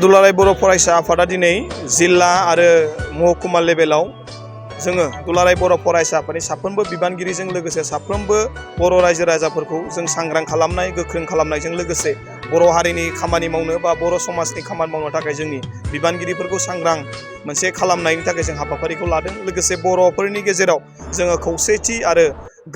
दुलाराय बर' फरायसा आफादा दिनै जिल्ला आरो महकुमा लेभेलाव जोङो दुलाराय बर' फरायसा आफादनि साफ्रोमबो बिबानगिरिजों लोगोसे साफ्रोमबो बर' रायजो राजाफोरखौ जों सांग्रां खालामनाय गोख्रों खालामनायजों लोगोसे बर' हारिनि खामानि मावनो बा बर' समाजनि खामानि मावनो थाखाय जोंनि बिबानगिरिफोरखौ सांग्रां मोनसे खालामनायनि थाखाय जों हाबाफारिखौ लादों। लोगोसे बर'फोरनि गेजेराव जोङो खौसेथि आरो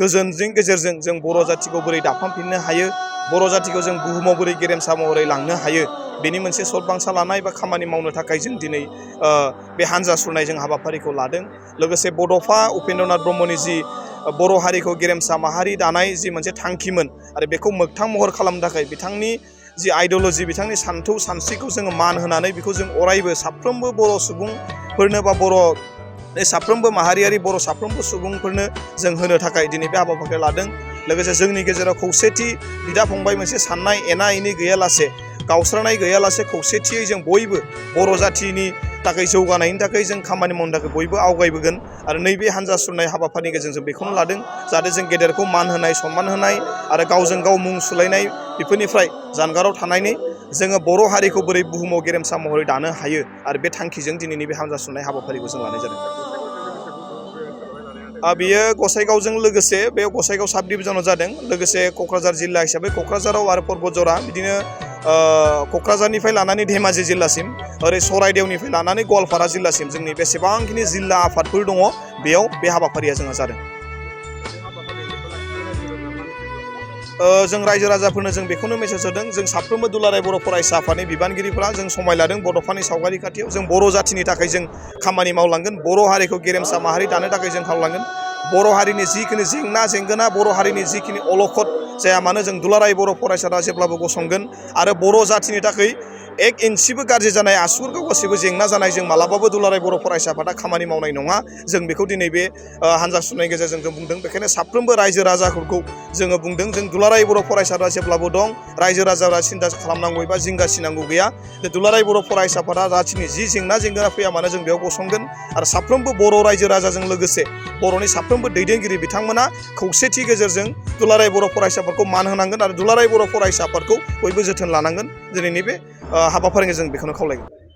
गोजोननि गेजेरजों जों बर' जाथिखौ बोरै दाफामफिननो हायो, बर' जातिखौ जों बुहुमाव बोरै गेरेमसा महरै लांनो हायो, बेनि मोनसे सतबांसा लानाय बा खामानि मावनो थाखाय जों दिनै बे हान्जा सुरनाय जों हाबाफारिखौ लादों। लोगोसे बड'फा उपेन्द्रनाथ ब्रह्मनि जि बर' हारिखौ गेरेमसा माहारि दानाय जि मोनसे थांखिमोन आरो बेखौ मोगथां महर खालामनो थाखाय बिथांनि जि आइडिय'लजि, बिथांनि सान्थौ सानस्रिखौ जोङो मान होनानै बेखौ जों अरायबो साफ्रोमबो बर' सुबुंफोरनो बा बर' साफ्रोमबो माहारियारि बर' साफ्रोमबो सुबुंफोरनो जों होनो थाखाय दिनै बे हाबाफारिखौ लादों। लोगोसे जोंनि गेजेराव खौसेथि, बिदा फंबाय मोनसे साननाय एना एनि गैयालासे, गावस्रानाय गैयालासे खौसेथियै जों बयबो बर' जाथिनि थाखाय जौगानायनि थाखाय जों खामानि मावनो थाखाय बयबो आवगायबोगोन। आरो नैबे हान्जा सुरनाय हाबाफारिनि गेजेरजों बेखौनो लादों, जाहाथे जों गेदेरखौ मान होनाय, सनमान होनाय आरो गावजों गाव मुं सुलायनाय बेफोरनिफ्राय जानगाराव थानानै जोङो बर' हारिखौ बोरै बुहुमाव गेरेमसा महरै दानो हायो, आरो बे थांखिजों दिनैनि बे हान्जा सुरनाय हाबाफारिखौ जों लानाय जादों। बेयो गसाइगावजों लोगोसे बे गसाइगाव साब डिभिजनाव जादों। लोगोसे क'क्राझार जिल्ला हिसाबै क'क्राझाराव आरो पर्बतजरा, बिदिनो क'क्राझारनिफ्राय लानानै धेमाजि जिल्लासिम, ओरै सराइदेवनिफ्राय लानानै गवालपारा जिल्लासिम जोंनि बेसेबांखिनि जिल्ला आफादफोर दङ बेयाव बे हाबाफारिया जोंहा जादों। जों रायजो राजाफोरनो जों बेखौनो मेसेज होदों, जों साफ्रोमबो दुलाराय बर' फरायसा आफादनि बिबानगिरिफ्रा जों समाय लादों बड'फानि सावगारि खाथियाव। जों बर' जाथिनि थाखाय जों खामानि मावलांगोन, बर' हारिखौ गेरेमसा माहारि दानो थाखाय जों खावलांगोन। बर' हारिनि जिखिनि जेंना जेंगोना, बर' हारिनि जिखिनि अलखद जाया मानो, जों दुलाराय बर' फरायसाफ्रा जेब्लाबो गसंगोन। आरो बर' जाथिनि थाखाय एक इन्सिबो गाज्रि जानाय, आसुगुरखौ गासैबो जेंना जानाय जों मालाबाबो दुलाराय बर' फरायसा आफादा खामानि मावनाय नङा। जों बेखौ दिनै बे हान्जा सुरनायनि गेजेरजों जों बुंदों। बेखायनो साफ्रोमबो रायजो राजाफोरखौ जोङो बुंदों, जों दुलाराय बर' फरायसाफ्रा जेब्लाबो दं, रायजो राजाफ्रा सिन्था खालामनांगौ एबा जिंगासिनांगौ गैया। दुलाराय बर' फरायसा आफादा जाथिनि जि जेंना जेंगोना फैया मानो जों बेयाव गसंगोन। आरो साफ्रोमबो बर' रायजो राजाजों लोगोसे बर'नि साफ्रोमबो दैदेनगिरि बिथांमोना खौसेथि गेजेरजों दुलाराय बर' फरायसाफोरखौ मान होनांगोन आरो दुलाराय बर' फरायसा आफादखौ बयबो जोथोन लानांगोन। दिनैनि बे हाबाफारिजों जों बेखौनो खावलायगोन।